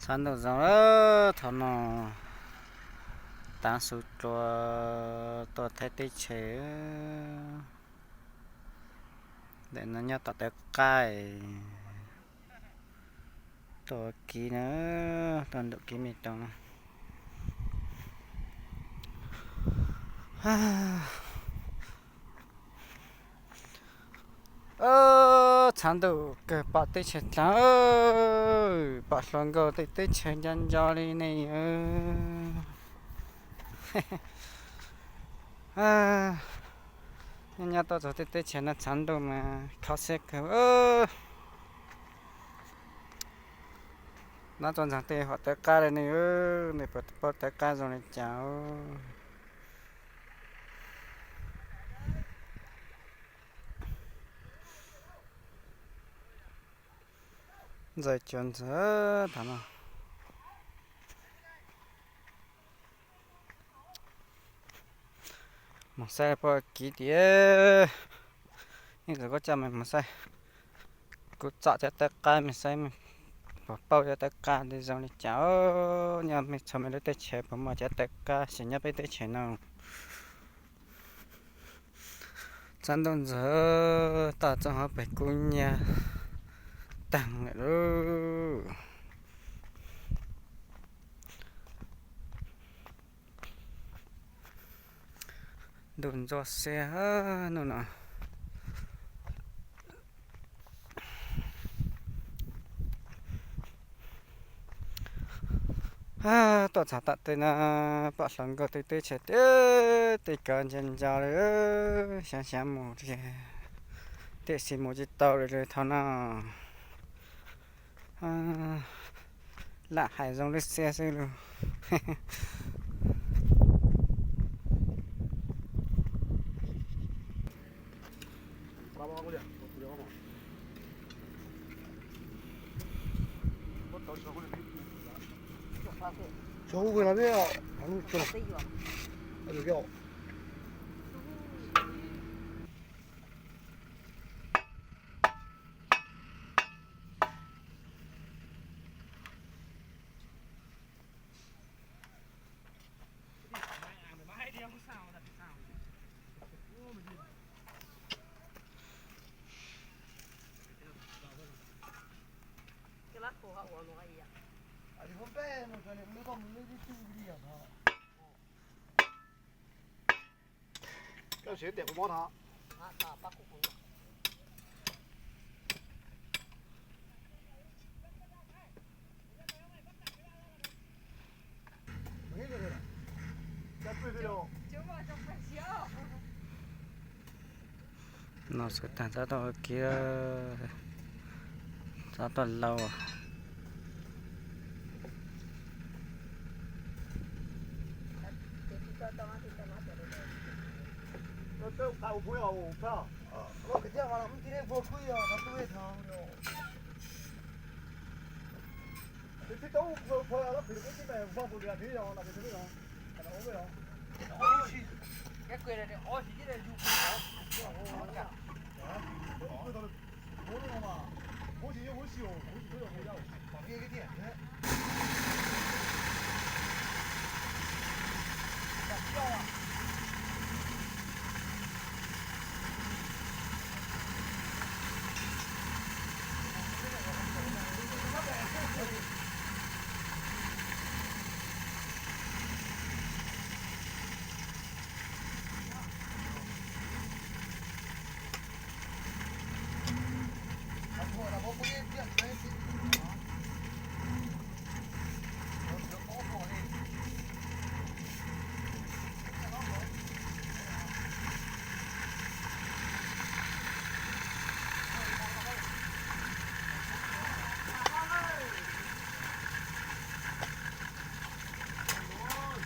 Tsaus ntuj zoo, thaum no tav su dlua tuaj thaij teb chaws. Ntawm no nyob tom Tawv Qab, tuaj kiv na, tuaj ntaus kiv me toog na. Tsaus ntuj kawg pom teb chaws dlaag, pom hluas nkauj tej teb chaws nco nco li ne. Nyob nyob tuaj txog tej teb chaws no tsaus ntuj mas khov siab kawg. Nyob tuaj ntxeev tej hom Tawv Qab li ne, nej puas paub Tawv Qab zoo li cas? Ntxawm cuav ntxawm thaum no. Moog saib puab kiv tias, ib txwm kuv coj mej moog saib, kuv tsom cov tawv qab mej saib, puas paub cov tawv qab zoo li cas. Nyob mej txhua mej lub teb chaws puas muaj cov tawv qab xws nyob peb teb chaws no? Tsaus ntuj ntxawm, toj roob hauv pes kub nyab taag lawm lauj. Ntuj ntsuab xiab hnub no. Tuaj txog tom tej no, pom hluas nkauj tej teb chaws tiag, tej kov nco nco li, xyov xyov mus tiam sis mus tsis tau li thaum no. Lam hais zoo lub siab xwb lauj. No xwb taag, txhob tuaj ua kiv, txhob tuaj lauj.